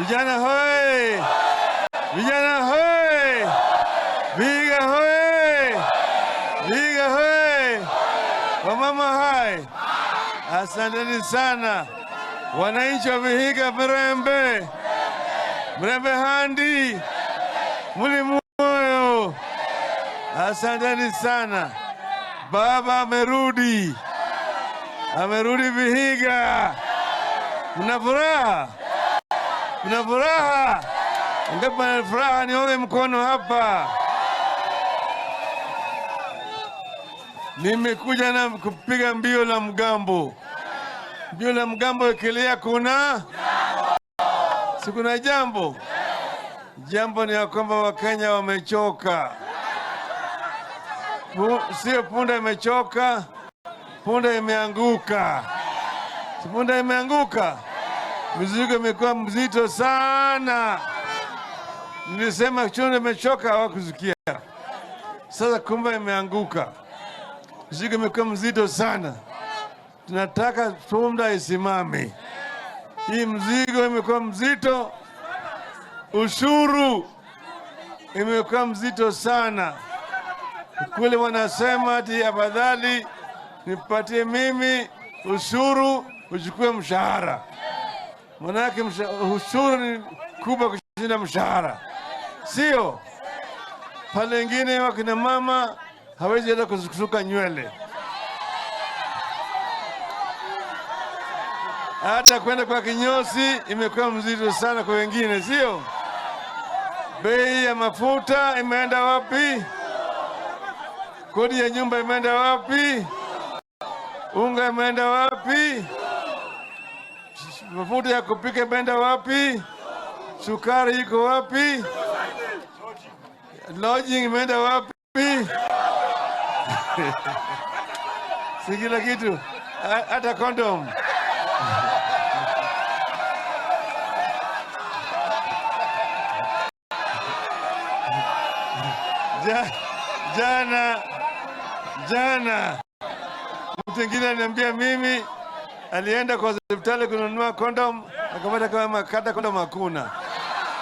Vijana hoi! Vijana hoi! Vihiga hoi! Vihiga hoi! Wamama hai! Asanteni sana wananchi wa Vihiga, Mrembe, Mrembe handi muli moyo, asanteni sana. Baba amerudi, amerudi Vihiga. Mna furaha? Mna furaha? Ngapi na furaha? Nione mkono hapa. Nimekuja na kupiga mbio la mgambo. Mbio la mgambo ikilia kuna si kuna jambo. Jambo ni ya kwamba Wakenya wamechoka. Sio punda imechoka, punda imeanguka. Si punda imeanguka, mizigo imekuwa mzito sana. Nilisema chunda imechoka, hawakusikia. Sasa kumbe imeanguka, mizigo imekuwa mzito sana. Tunataka punda isimame. Hii mzigo imekuwa mzito, ushuru imekuwa mzito sana. Kule wanasema ati afadhali nipatie mimi ushuru uchukue mshahara, manake ushuru ni kubwa kushinda mshahara, sio? Pale ingine wakina mama hawezi hata kusuka nywele, hata kwenda kwa kinyozi imekuwa mzito sana kwa wengine, sio? Bei ya mafuta imeenda wapi? Kodi ya nyumba imeenda wapi? Unga imeenda wapi? Mafuta ya kupika imeenda wapi? Sukari iko wapi? Lodging imeenda wapi? Si kila kitu, hata condom. Jana mtu mwingine aliniambia mimi alienda kwa hospitali kununua condom, akapata kama makata condom hakuna.